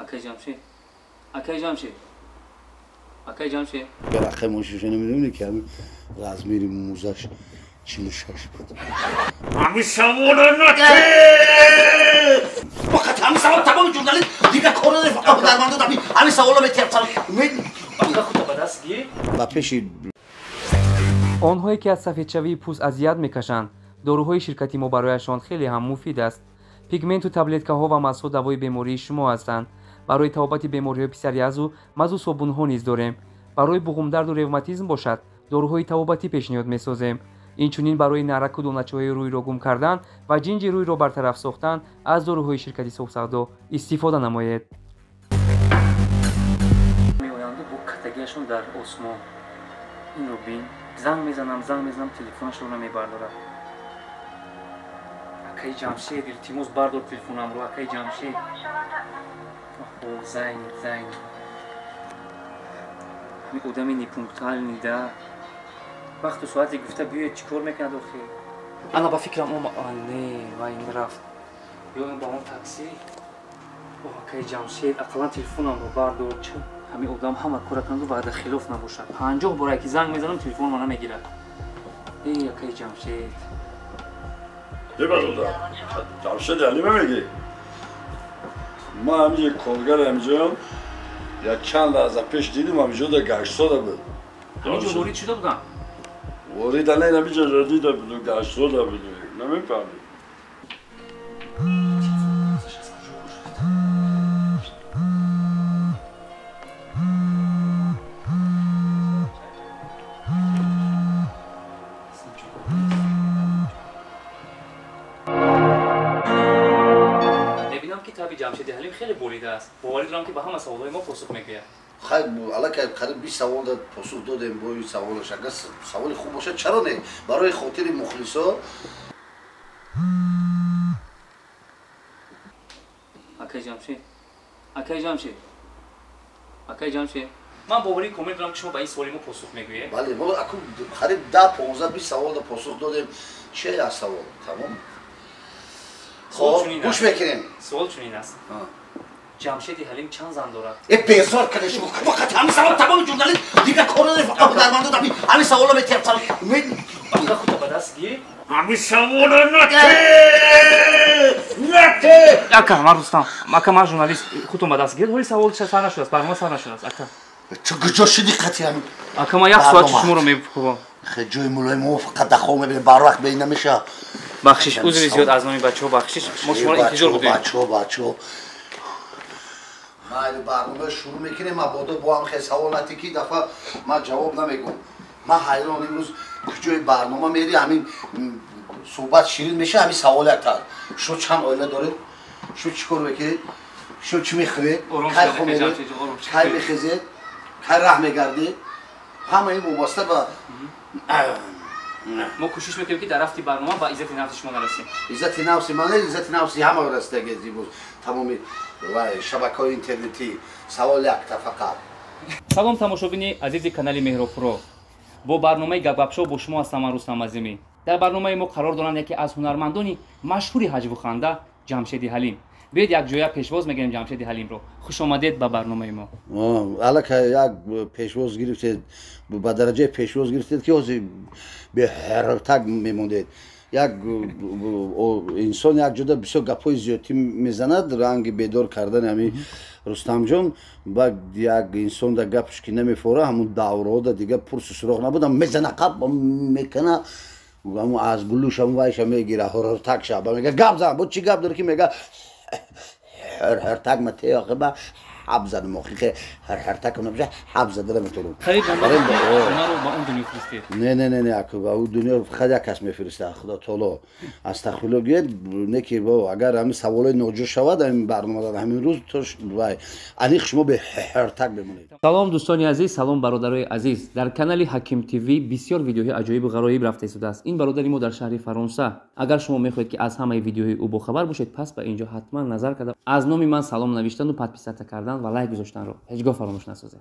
Акай Ҷамшед, акай Ҷамшед, акай Ҷамшед. Рақами мошинша намедонӣ, ки ҳамин размери музаш 46 буд. Ҳамин савола нате! Фақат ҳамин савол, тамоми журналист дигар кор надорад, фақат ҳунармандо ҳамин савола метиҳад. Бақа худта ба даст гир. Ба пеши Онҳое ки аз сафедшавии пӯст азият мекашанд, доруҳои ширкати мо барояшон хеле ҳам муфид аст. Пигменту таблеткаҳо ва мазҳо давои бемории шумо ҳастанд. Барои табобати бемориҳои псориазу мазу собунҳо низ дорем. Барои буғумдарду ревматизм бошад, доруҳои табобатӣ пешниҳод месозем. Инчунин барои нараку доначаҳои рӯйро гум кардан ва ҷинҷи рӯйро бартараф сохтан аз доруҳои ширкати Собсавдо истифода намоед. Меоянду бо катагиашон дар осмон. Инро бин. Занг мезанам, занг мезанам, телефонашро намебардорад. Акай Ҷамшед, илтимос, бардор телефонамро, акай Ҷамшед. Оҳо, занг, занг. Ҳамин одами непунктуальный да. Вақту соате гуфта биёед, чӣ кор мекунад охир? Ана ба фикрам ома, не, вай рафт. Ё ба он такси. Оҳ, акай Ҷамшед, ақаллан телефонамро бардор. Чӣ ҳамин одам ҳама кора кунад, ваъда хилоф набошад. 50 бора ки занг мезанам, телефонро намегирад. Эй, акай Ҷамшед. Бебародар, Ҷамшед Ҳалима мегӣ? Ман ҳамин коргар ҳамиҷоям, як чанд лаҳза пеш дидим, ҳамиҷода гаштзода буд. Ҳаминҷо ворид шуда будам? Ворид ана ҳамиҷо дида буду, гаштзода буду. Намефаҳмӣ? Мебинам, ки таби Ҷамшеди Ҳалим хеле болида аст. Боварӣ дорам, ки ба ҳама саволҳои мо посух мегӯяд. Хайр, аллакай қариб 20 савол посух додем. Бо ин саволаш, агар саволи хуб бошад, чаро не, барои хотири мухлисо. Акай Ҷамшед, акай Ҷамшед, акай Ҷамшед, ман боварии комил дорам, ки шумо ба ин саволи мо посух мегӯед. Бале, мо акун қариб 10, 15, 20 савол посух додем. Че аз савол тамом. Савол хоб, чунин гӯш аст. Мекунем. Савол чунин аст: Ҷамшеди Ҳалим чанд зан дорад? Э, безор карда шумо. Фақат ҳамин савол, тамоми журналист дигар кор надорад, фақат ҳунармандо ҳамин савола метиҳад. Бақа худта ба даст гир. Ҳамин савола нате! Нате! Ака, ман Рустам, ака, ман журналист. Худтон ба даст гиред, ҳоли савол сар нашудааст, барнома сар нашудааст, ака. Ту куҷо шуди қати ҳамин? Ака, ман як соат Барнома. шуморо мекӯбам. Хе, ҷои мулоим, мо фақат дахо мебинем, барвақт бе намеша. Бахшиш, узри зиёд, аз номи бачаҳо бахшиш, мо шуморо интизор будем. Бачаҳо, бачаҳо, майли, барнома шурӯъ мекунем. Мабодо бо ҳам хе савол нати, ки дафъа ман ҷавоб намегӯм. Ман ҳайрон, имрӯз куҷои барнома мери, ҳамин суҳбат ширин меша, ҳамин савол якта: шумо чанд оила доред, шумо чӣ кор мекунед, шумо чӣ мехӯред, Ором кай шуд, хоб меред, Ҷамшед, ором шуд. кай мехезед, кай раҳ мегардед, ҳама ин вобаста ба Мо кӯшиш мекунем, ки дар рафти барнома ба иззати нафси шумо нарасем. Иззати нафси ман не, иззати нафси ҳама расидаги имрӯз тамоми вай шабакаҳои интернетӣ. Савол якта фақат. Салом, тамошобини азизи канали Меҳробпуро. Бо барномаи Гапгапшоу бо шумо ҳастам ман, Рустам Азимӣ. Дар барномаи мо қарор доранд яке аз ҳунармандони машҳури ҳаҷвуханда, Ҷамшеди Ҳалим. Биёед, якҷоя пешвоз мегирем Ҷамшеди Ҳалимро. Хушомадед ба барномаи мо. Аллакай як пешвоз гирифтед, ба дараҷаи пешвоз гирифтед, ки ҳозир беҳартак мемондед. Як инсон як ҷода бисёр гапҳои зиёдтӣ мезанад, ранги бедор кардани ҳамин Рустамҷон. Баъд як инсон да гапш ки намефора, ҳамун даврода дига пурсу суроғ набуд, мезана, қап мекана, ҳамун аз гулӯш ҳамун вайша мегира, ҳартак шаба мега: «Гап зан, бо чӣ гап дорӣ?» Ки мега: «Ҳартак ма те охи ба ҳаб задам, охи ҳартак набоша, ҳаб зада наметавонам.» Қариб шуморо ба он дунё фиристед. Не, не, не, не, аку ба ӯ дунё фақат як кас мефириста, Худо таоло. Астағфирулло гӯед, не ки агар ҳамин саволои ноҷо шавад ҳамин барнома, ҳамин рӯз то вай аниқ шумо беҳартак бемонед. Салом, дӯстони азиз, салом, бародарои азиз. Дар канали Ҳаким ТВ бисёр видеоҳои аҷоибу ғароиб рафта истодааст. Ин бародари мо дар шаҳри Фаронса. Агар шумо мехоҳед, ки аз ҳамаи видеоҳои ӯ бохабар бошед, пас ба инҷо ҳатман назар карда, аз номи ман салом навиштану подписаться кардан ва лайк гузоштанро ҳеҷ гоҳ фаромӯш насозед.